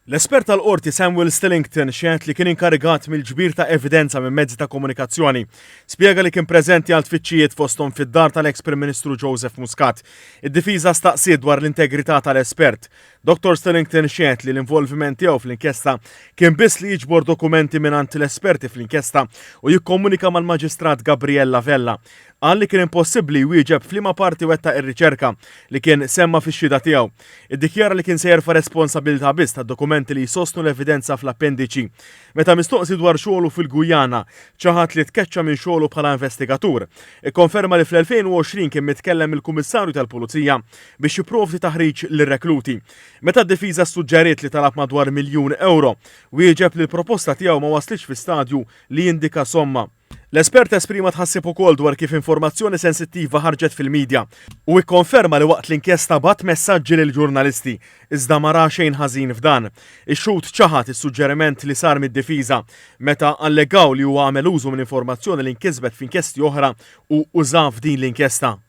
L-espert tal-Qorti Samuel Stillington xehed li kien inkarigat mill-ġbir ta' evidenza minn mezzi ta' komunikazzjoni. Spjega li kien preżenti għal tfittxijiet fosthom fid-dar tal-eks Prim Ministru Joseph Muscat. Id-difiża staqsiet dwar l-integrità tal-espert. Dottor Stillington xehed li l-involviment tiegħu fl-inkjesta kien biss li jiġbor dokumenti mingħand l-esperti fl-inkjesta u jikkomunika mal-Maġistrat Gabriella Vella. Qal li kien impossibbli jwieġeb f'liema parti wettaq ir-riċerka li kien semma fix-xhieda tiegħu. Iddikjara li kien se jerfa' responsabilità biss tad-dokumenti li jsostnu l-evidenza fl-appendiċi. Meta mistoqsi dwar xogħlu fil-Gujana, ċaħad li tkeċċa minn xogħlu bħala investigatur. Ikkonferma li fl-2020 kien mitkellem mill-Kummissarju tal-Pulizija biex jipprovdi taħriġ lir-rekluti. Meta d-difiża ssuġġeriet li talab madwar miljun ewro, wieġeb li l-proposta tiegħu ma waslitx fi stadju li jindika somma. L-espert esprima tħassib ukoll dwar kif informazzjoni sensittiva ħarġet fil-midja u ikkonferma li waqt l-inkjesta bagħat messaġġi lil ġurnalisti, iżda ma ra xejn ħażin f'dan. Ix-xhud ċaħad is-suġġeriment li sar mid-difiża meta allegaw li huwa għamel użu minn informazzjoni li nkisbet f'inkjesti oħra u uża f'din l-inkjesta.